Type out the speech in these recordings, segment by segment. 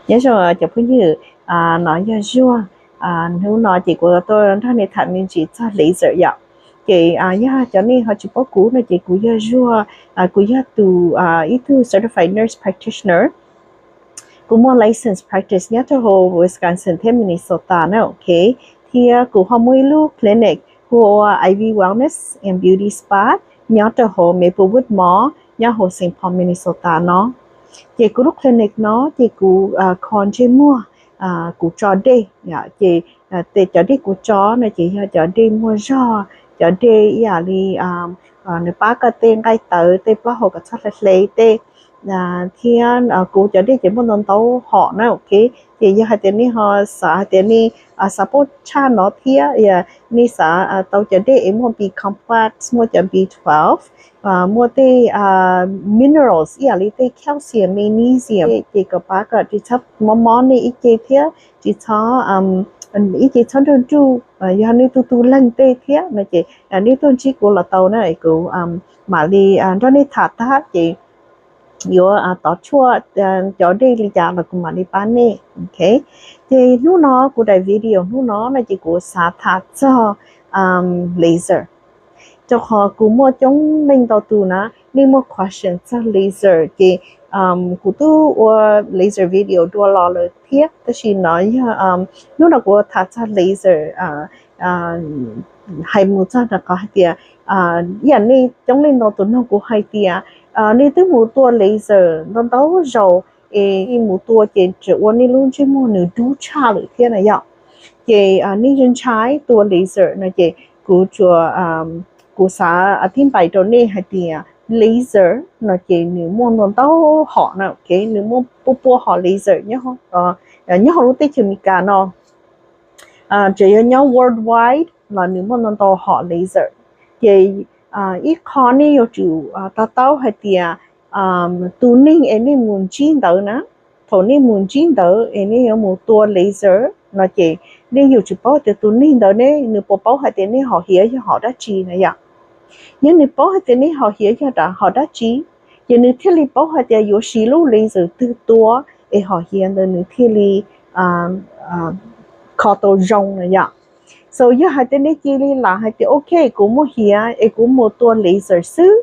Nyob zoo cov phooj ywg, no yog Zuag. Hnub no ces kuv tuaj nrog nej tham me ntsis txog laser yom. Ces yog cov nej ho tsis paub kuv no ces kuv yog Zuag, kuv yog tus ib tug certified nurse practitioner. Kuv muaj license practice nyob rau hauv Wisconsin thiab Minnesota na, ok. Thiab kuv ho muaj ib lub clinic hu ua I V Wellness and Beauty Spa nyob rau hauv Maplewood Mall nyob hauv Saint Paul, Minnesota no. Ces kuv lub clinic no ces kuv kho ntsej muag, kuv tso dej, ces cov dej kuv tso no ces yog cov dej muaj zog, cov dej ib yam li nws pab koj tej nqaij tawv, tej plaub hau kom txhob hle hle tej, thiab kuv cov dej ces muaj ntau ntau hom na, ok. Ces yog hais tias nej ho xav hais tias nej xav paub tshaj no thiab, nej xav tau cov dej es muaj B complex, muaj cov B twelve, muaj tej minerals ib yam li tej calcium, magnesium, ces kom pab kom tsis txhob mob mob nej ib ce thiab tsis txhob, ib ce txhob nruj nruj, yog nej tu tu leeg tej thiab no ces nej tuaj ntsib kuv los tau na, kuv mam li nrog nej tham tag ces yuav tov tshuaj cov dej li cas los kuv mam li pab nej, ok. Ces hnub no kuv daim video hnub no no ces kuv xav tham txog laser, rau qhov kuv muaj coob leej ntau tus na, nej muaj question txog laser ces kuv twb ua laser video dua los lawm thiab, tab sis no yog hnub no kuv tham txog laser, hais mus txog rau qhov hais tias ib yam nej coob leej ntau tus nug kuv hais tias nej twb mus tua laser ntau ntau zaus es nej mus tua ces tseem ua nej lub ntsej muag nws dub tshaj lawm thiab na yom. Ces nej ntshai ntshai tua laser no ces kuv tsuas, kuv xav tib npais rau nej hais tias laser no ces nws muaj ntau ntau hom na, ok, nws muaj pua pua hom laser nyob hauv lub teb chaws Amelikas no. Tseem yog nyob worldwide los nws muaj ntau ntau hom laser. Ces ib qho nej yuav tsum to taub hais tias tus neeg es nej mus ntsib ntawd na, thaum nej mus ntsib ntawd es nej yuav mus tua laser no ces nej yuav tsum paub tias tus neeg ntawd ne nws puas paub hais tias nej hom hiav yog hom dab tsi na yom. Yog nws paub hais tias nej hom hiav yog hom dab tsi, ces nws thiaj li paub hais tias yuav siv lub laser twg tua es hom hiav ntawd nws thiaj li kho tau zoo na yom. So yog hais tias nej cia li lam hais tias ok, kuv muaj hiav es kuv mus tua laser xwb,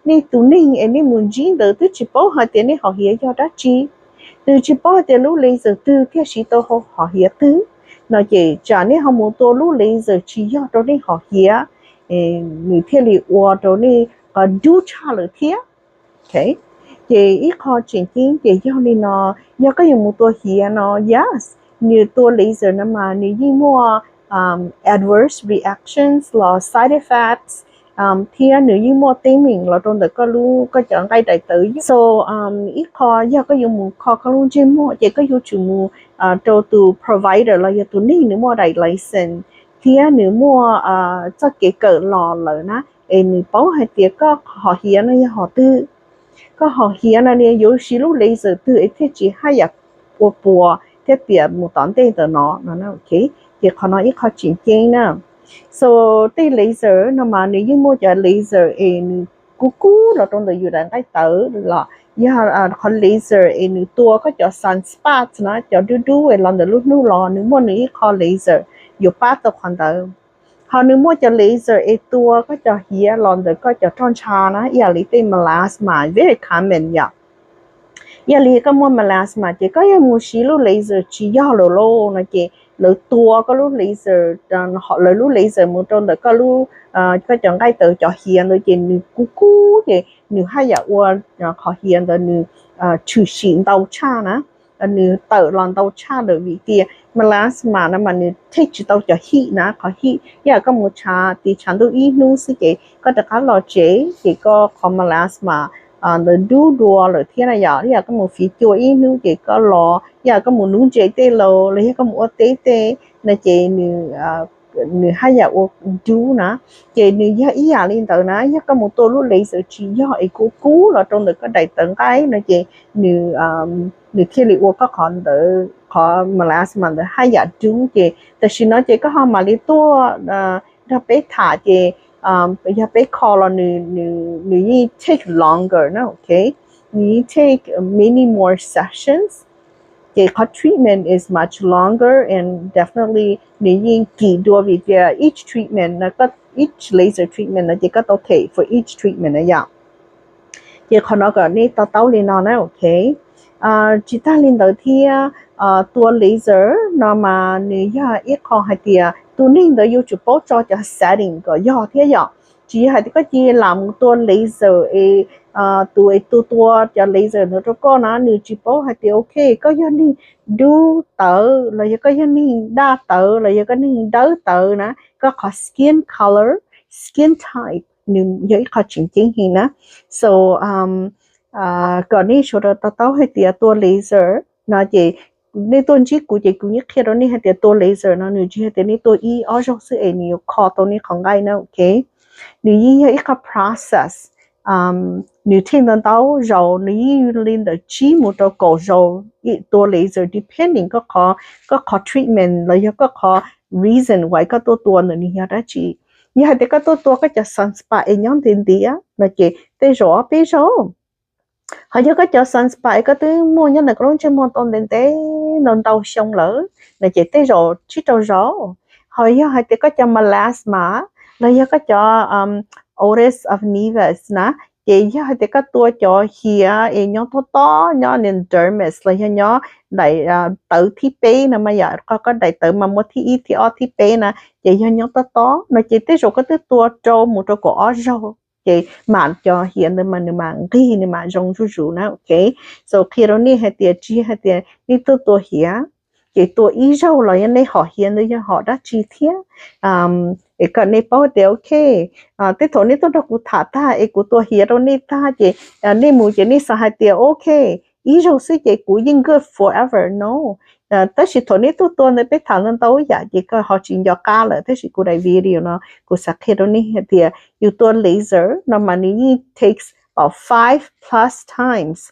nej tus neeg es nej mus ntsib ntawd twb tsis paub hais tias nej hom hiav yog dab tsi, nws tsis paub hais tias lub laser twg thiaj siv tau hom hiav twg, no ces tsam nej ho mus tua lub laser tsis yog rau nej hom hiav, nws thiaj li ua rau nej qhov dub tshaj lawm thiab. Ces ib qho tseem ceeb ces yog li no, yog koj yuav mus tua hiav no, yes, nws tua laser no mas nws yeej muaj adverse reactions los side effects, thiab nws yeej muaj teeb meem los rau ntawm koj lub, koj cov nqaij daim tawv. So ib qho yog koj yuav mus kho koj lub ntsej muag ces koj yuav tsum mus rau tus provider los yog tus neeg nws muaj daim license thiab nws muaj txoj kev kawm los lawm na, es nws paub hais tias koj hom hiav no yog hom twg, koj hom hiav no nws yuav siv lub laser twg es thiaj tsis haj yam ua puas thiab piam mus tom ntej ntawm no no. Ces qhov no ib qho tseem ceeb na. So tej laser no mas nws yeej muaj cov laser es nws kub kub los rau ntawm yus daim nqaij tawv los yog qhov laser es nws tua koj cov sunspots na, cov dub dub es los ntawm lub hnub los nws muaj nws ib qho laser yuav pab tau qhov ntawd. Ho nws muaj cov laser es tua koj cov hiav los ntawm koj cov roj ntsha na, ib yam li tej melasma very common yom. Ib yam li koj muaj melasma ces koj yuav mus siv lub laser tsis yog lawm lauj no ces lawv tua koj lub laser, lawv lub laser mus rau ntawm koj lub, koj cov nqaij tawv cov hiav ntawd ces nws kub kub ces nws haj yam ua qhov hiav ntawd nws tshwm sim ntau tshaj na, nws tawm los ntau tshaj lawm vim tias melasma no mas nws take tsis tau cov heat na, qhov heat ib yam koj mus tshav tiv tshav ntuj ib hnub xwb ces koj rov qab los tsev ces koj qhov melasma ntawd dub dua lawm thiab na yom. Ib yam koj mus fiv cua ib hnub ces koj los, ib yam koj mus nuv ntses tej los los yog koj mus ua teb tej no ces nws haj yam ua dub na. Ces nws yog ib yam li ntawd na, yog koj mus tua lub laser tsis yog es kub kub los rau ntawm koj daim tawv nqaij no ces nws thiaj li ua koj qhov ntawd, qhov melasma ntawd haj yam dub ces tam sim no ces koj ho mam li tuaj nrog peb tham ces yog peb kho los nws yeej take longer na, ok, nws yeej take many more sessions. Ces qhov treatment is much longer and definitely nws yeej kim dua vim tias each treatment no, each laser treatment no ces koj tau them for each treatment na yom. Ces qhov no kom nej to taub li no na, ok. Tsis tag li ntawd thiab, tua laser no mas nws yog ib qho hais tias tus neeg ntawd yuav tsum paub tso cov setting kom yog thiab yom. Tsis yog hais tias koj cia li lam mus tua laser es tus es tua tua cov laser ntawd rau koj na nws tsis paub hais tias ok, koj yog neeg dub tawv los yog koj yog neeg daj tawv los yog koj neeg dawb tawv na, koj qhov skin color, skin type nws yog ib qho tseem ceeb heev na. So kom nej sawv daws to taub hais tias tua laser no ces nej tuaj ntsib kuv ces kuv yeej qhia rau nej hais tias tua laser no nws tsis hais tias nej tua ib ob zaug xwb es nws yuav kho tau nej qhov nqaij na, ok. Nws yeej yog ib qho process, nws thiaj ntau ntau zaus, nws yeej li ntawm tsib mus rau kaum zaus tua laser depending koj qhov treatment los yog koj qhov reason why koj tuaj tua ntawd nws yog dab tsi. Yog hais tias koj tuaj tua koj cov sunspot es nyob ntiav ntiav no ces tej zaum ob peb zaus. Ho yog koj cov sunspot es koj twb muaj nyob ntawm koj lub ntsej muag tau ntev ntev ntau ntau xyoo lawm no ces tej zaum tsib rau zaus. Ho yog hais tias koj cov melasma los yog koj cov otitis of nevus na, ces yog hais tias koj tua cov hiav es nyob tob tob nyob nws dermis los yog nyob daim tawv thib peb no mas yom, koj daim tawv mas muaj thib ib thib ob thib peb na, ces yog nyob tob tob no ces tej zaum koj twb tua rau mus rau kaum ob zaug ces mam cov hiav ntawd mas nws mam nqig nws mam zoo zuj zus na, ok. So qhia rau nej hais tias tsis hais tias nej tuaj tua hiav ces tua ib zaug los yog nej hom hiav ntawd yog hom dab tsi thiab. Es kom nej paub tias ok, tej thaum nej tuaj nrog kuv tham tag es kuv tua hiav rau nej tag ces nej mus ces nej xav hais tias ok, ib zaug xwb ces kuv yeej good forever no. Tab sis thaum nej tuaj tua ntawd peb tham ntau ntau yam ces koj ho tsis nco qab lawm, tab sis kuv daim video no kuv xav qhia rau nej hais tias yus tua laser no mas nws yeej takes about five plus times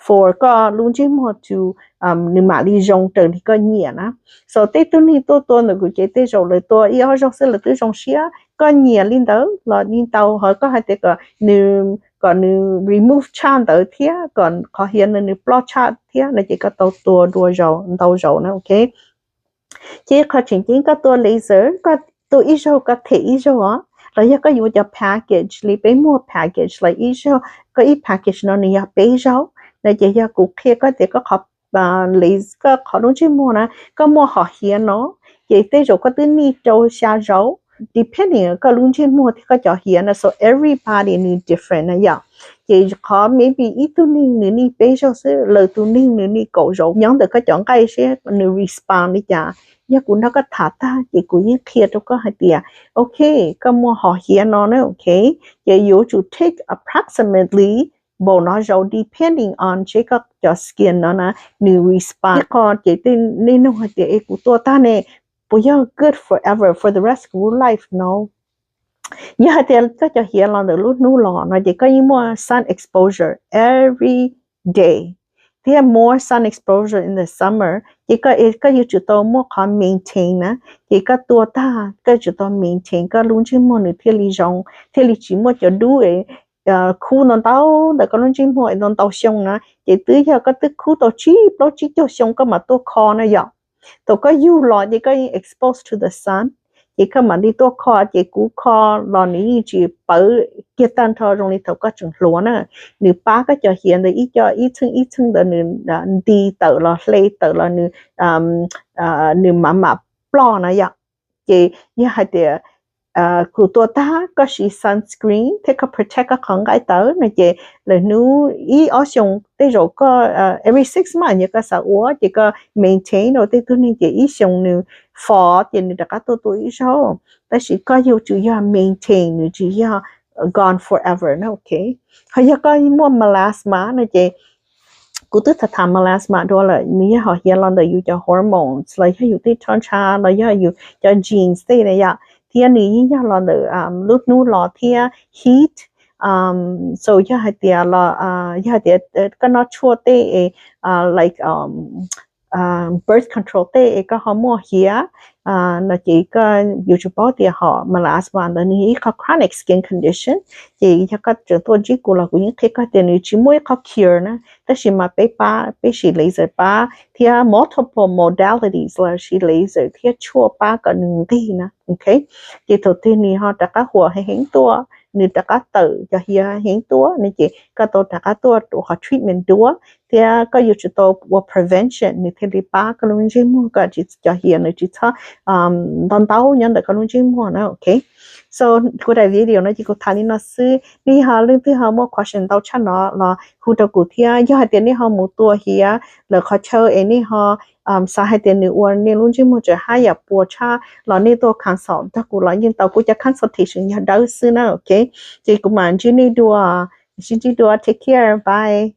for koj lub ntsej muag to nws mam li zoo raws li koj nyiam na. So tej tug neeg tuaj tua ntawm kuv ces tej zaum lawv tua ib ob zaug xwb lawv twb zoo siab. Koj nyiam li ntawd los yeej tau, ho koj hais tias kom nws, kom nws remove tshaj ntawd thiab kom qhov hiav ntawd nws ploj tshaj thiab no ces koj tau tua dua zaus ntau zaus na, ok. Ces qhov tseem ceeb koj tua laser, koj tua ib zaug koj them ib zaug os, los yog koj yuav cov package li peb muag package los ib zaug, koj ib package no nws yog peb zaug no ces yog kuv qhia koj tias koj qhov koj qhov lub ntsej muag na koj muaj hom hiav no ces tej zaum koj twb nij rau xya zaus, depending koj lub ntsej muag thiab koj cov hiav na, so everybody nws different na yom. Ces qhov maybe ib tug neeg nws nij peb zaug xwb, lwm tus neeg nws nij kaum zaus nyob ntawm koj cov nqaij seb nws respond li cas. Yog kuv nrog koj tham tag ces kuv yeej qhia rau koj hais tias ok, koj muaj hom hiav no na, ok, ces yuav tsum take approximately npaum no zaus depending on seb koj cov skin no na nws respond qhov. Ces nej nug hais tias es kuv tua tag ne puas yog good forever for the rest of your life no. Yog hais tias koj cov hiav los ntawm lub hnub los no ces koj yeej muaj sun exposure every day thiab more sun exposure in the summer ces koj yuav tsum tau muaj qhov maintain na. Ces koj tua tag koj yuav tsum tau maintain koj lub ntsej muag nws thiaj li zoo, thiaj li tsis muaj cov dub khub ntau ntau ntawm koj lub ntsej muag ntau ntau xyoo na. Ces twb yog koj twb khub tau tsib plaub tsib caug xyoo koj mam tuaj kho na yom. Thaum koj yug los ces koj yeej expose to the sun, ces koj mam li tuaj kho. Ces kuv kho los nws yeej tsis pawv kiag tag nrho zoo li thaum koj tseem hluas na. Nws pab koj cov hiav ntawd ib co ib txheej ib txheej ntawd nws nti tawm los hle tawm los nws, nws mam mam ploj na yom. Ces yog hais tias kuv tua tag koj siv sunscreen thiab koj protect koj qhov nqaij tawv no ces lwm hnub ib ob xyoos tej zaum koj every six months yog koj xav ua ces koj maintain rau tej tug neeg ces ib xyoos nws fo ces nws rov qab tuaj tua ib zaug. Tab sis koj yuav tsum yog maintain, nws tsis yog gone forever na, ok. Ho yog koj muaj melasma no ces kuv twb tham tham melasma dua lawm, nws yog hom hiav los ntawm yus cov hormones los yog yus tej rho ntsha los yog yus cov genes tej na yom. Thiab nws yeej yog los ntawm lub hnub los thiab heat. So yog hais tias los yog hais tias koj noj tshuaj tej like birth control tej es koj ho muaj hiav no ces koj yuav tsum paub tias hom melasma ntawd nws yog ib qho chronic skin condition. Ces yog koj tseem tuaj ntsib kuv los kuv yeej qhia koj tias nws tsis muaj ib qho cure na, tab sis mas peb pab, peb siv laser pab thiab multiple modalities los siv laser thiab tshuaj pab kom nws nqig na. Ok, ces thaum twg nws ho rov qab huam heev heev tuaj, nws rov qab tawm cov hiav heev tuaj no ces koj tau rov qab tuaj ua qhov treatment dua, thiab koj yuav tsum tau ua prevention nws thiaj li pab koj lub ntsej muag kom cov hiav nws tsis txhob ntau ntau nyob ntawm koj lub ntsej muag na. Ok, so kuv daim video no ces kuv tham li no xwb. Nej ho leej twg ho muaj question ntau tshaj no los hu rau kuv thiab. Yog hais tias nej ho mus tua hiav lawm qhov chaw es nej ho xav hais tias nws ua nej lub ntsej muag tseem haj yam puas tshaj los nej tuaj consult nrog kuv los yeej tau, kuv cov consultation yog dawb xwb na. Ok, ces kuv mam ntsib nej dua, sib ntsib dua, take care, bye.